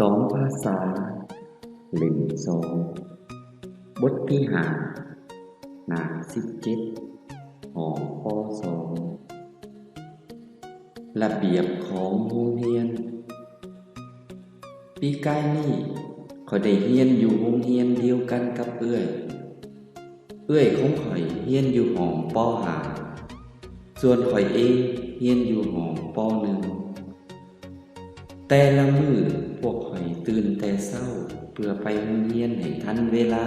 ສອງພາສາ ເຫຼັ້ມສອງ ບົດທີຫ້າ ໜ້າສິບເຈັດ ຫ້ອງ ປ ສອງ ລະບຽບຂອງໂຮງຮຽນ. ປີກາຍນີ້ ຂ້ອຍໄດ້ຮຽນຢູ່ໂຮງຮຽນດຽວກັນກັບເອື້ອຍ. ເອື້ອຍຂອງຂ້ອຍຮຽນຢູ່ຫ້ອງ ປ ຫ້າ ສ່ວນຂ້ອຍເອງຮຽນຢູ່ຫ້ອງ ປ ໜຶ່ງ. ແຕ່ລະມື້ພວກຂ້ອຍຕື່ນແຕ່ເຊົ້າເພື່ອໄປໂຮງຮຽນໃຫ້ທັນເວລາ.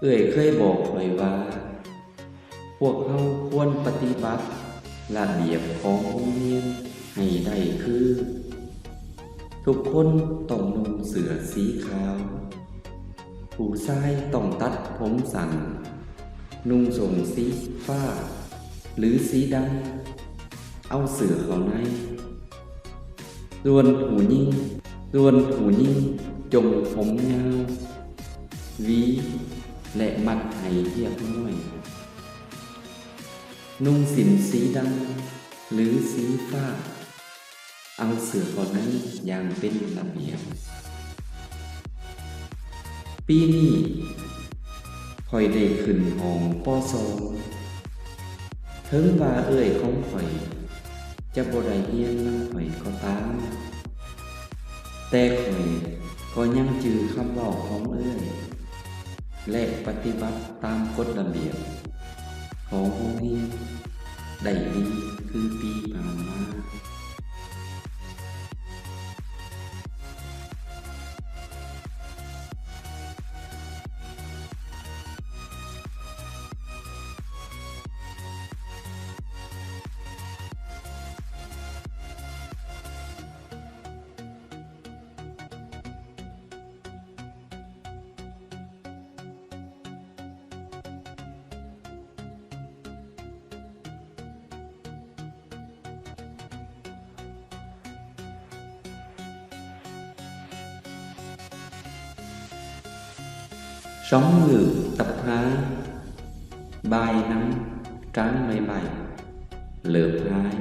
ເອື້ອຍເຄີຍບອກຂ້ອຍວ່າ ພວກເຮົາຄວນປະຕິບັດລະບຽບຂອງໂຮງຮຽນໃຫ້ໄດ້ຄື ທຸກຄົນຕ້ອງນຸ່ງເສື້ອສີຂາວ, ຜູ້ຊາຍຕ້ອງຕັດຜົມສັ້ນ, ນຸ່ງສົ້ງສີຟ້າ ຫຼື ສີດຳ ເອົາເສື້ອເຂົ້າໃນ. ສ່ວນຜູ້ຍິງ, ສ່ວນຜູ້ຍິງຈົ່ງຜົມຍາວ, ຫວີ ແລະ ມັດໃຫ້ຮຽບຮ້ອຍ. ນຸ່ງສິ້ນສີດຳ ຫຼື ສີຟ້າ ເອົາເສື້ອເຂົ້າໃນຢ່າງເປັນລະບຽບ. ປີນີ້ ຂ້ອຍໄດ້ຂຶ້ນຫ້ອງ ປ ສອງ. ເຖິງວ່າເອື້ອຍຂອງຂ້ອຍຈະບໍ່ໄດ້ຮຽນນຳຂ້ອຍກໍຕາມ, ແຕ່ຂ້ອຍກໍຍັງຈື່ຄຳເວົ້າຂອງເອື້ອຍ ແລະ ປະຕິບັດຕາມກົດລະບຽບຂອງໂຮງຮຽນໄດ້ດີຄືປີຜ່ານມາ. ສອງມື້ຕັບຫາຍ, ບ່າຍໜັງ, ກາງໃໝ່ໆ ເລີບຫາຍ,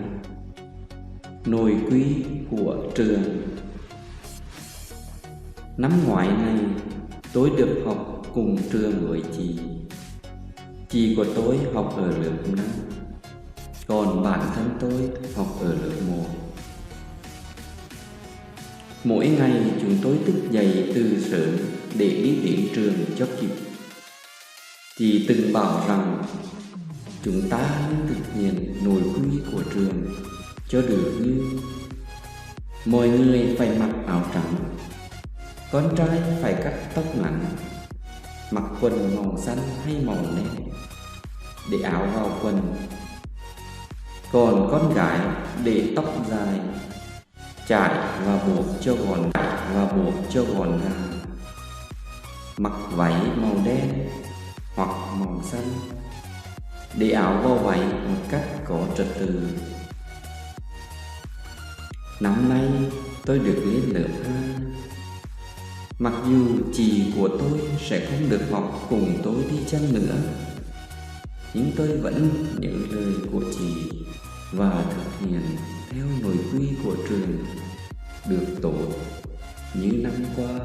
ໜ້ອຍກຸຍກົວເລື່ອງ. Năm ngoái này, tôi được học cùng trường với chị. Chị của tôi học ở lớp năm, còn bản thân tôi học ở lớp một. Mỗi ngày chúng tôi thức dậy từ sớm để đi đến trường cho kịp. Chị từng bảo rằng chúng ta nên thực hiện nội quy của trường cho được như mọi người phải mặc áo trắng, con trai phải cắt tóc ngắn, mặc quần màu xanh hay màu đen để áo vào quần, còn con gái để tóc dài, chải và buộc cho gọn, và buộc cho gọn gàng. Mặc váy màu đen hoặc màu xanh, để áo vào váy một cách có trật tự. Năm nay tôi được lên lớp hai. Mặc dù chị của tôi sẽ không được học cùng tôi đi chăng nữa, nhưng tôi vẫn nhớ lời của chị và thực hiện theo nội quy của trường được tốt như năm qua.